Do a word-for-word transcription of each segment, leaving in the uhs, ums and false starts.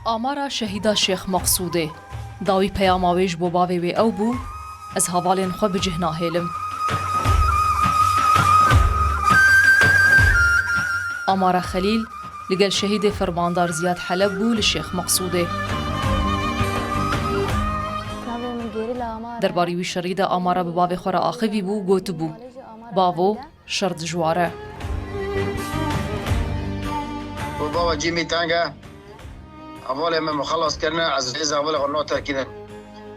Amara şehîda Şêx Meqsûdê. Dawî peyama wê ji bo bavê wê ew bû, ez hevalên xwe bi cih nahêlim. Amara Xelîl li gel şehîdê Fermandar Ziyad Heleb bû li Şêx Meqsûdê. Navê min Gerîla Amara. Derbarî wî şerî de Amara bi bavê xwe re axivî bû, gotibû, Bavo, şer dijwar e. Û bava cî min teng e. Hevalê min min xelas kirine, ez hêz hevalê xwe natekînim.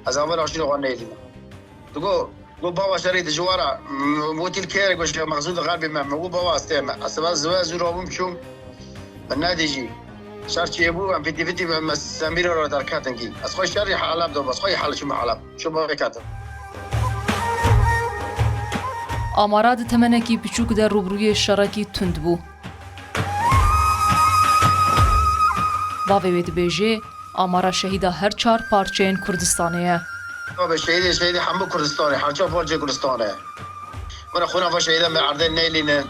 Ez hevalê xwe jî xwe nêdînim. Digo, go bava şerî dijwar e. M-, wekîl kêrê go ji Mexzûd Xerbî me, min go bava ez têm e. Ez sibe ziwe zû rabûm çûm. Min nedî jî. Şer çêbû, em fîtî fîtî me, me Semîrê re derketin kî. Ez xwe şerî Heleb dom, ez xwe Heleb çûm Heleb. Çûm bavê ketim. Amara di temenekî piçûk de rûbirûyê şerekî tund bû. Bavê wê dibêje, Amara şehîda her çar parçeyên Kurdistanê ye. Bavê şehîdê, şehîdê hemû Kurdistanê, her çar parçeyên Kurdistanê. Min xwîna va şehîda me erdê neylîne.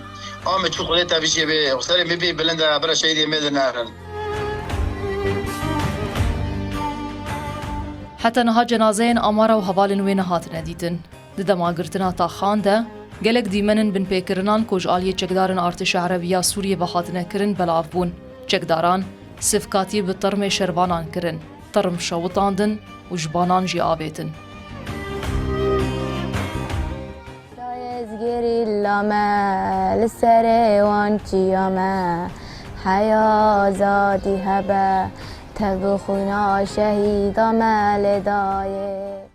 A me çû Xwedê tevî jê bê, serê me bê bilind e, bira şehîdê me de nerin. Heta niha cenazeyên Amara û hevalên wê nehatine dîtin. Di dema girtina taxan de, gelek dîmenên binpêkirinan ku ji aliyê çekdarên Artêşa Erebî ya Sûriyê ve hatine kirin, belav bûn. Çekdaran sifkatî bi tirmê şervanan kirin, tirm şewitandin û ji banan jî avêtin. Dayê ez gerîla me, li serê wan çiya me, heya azadî hebe, tev bi xwîna şehîda me lê dayê.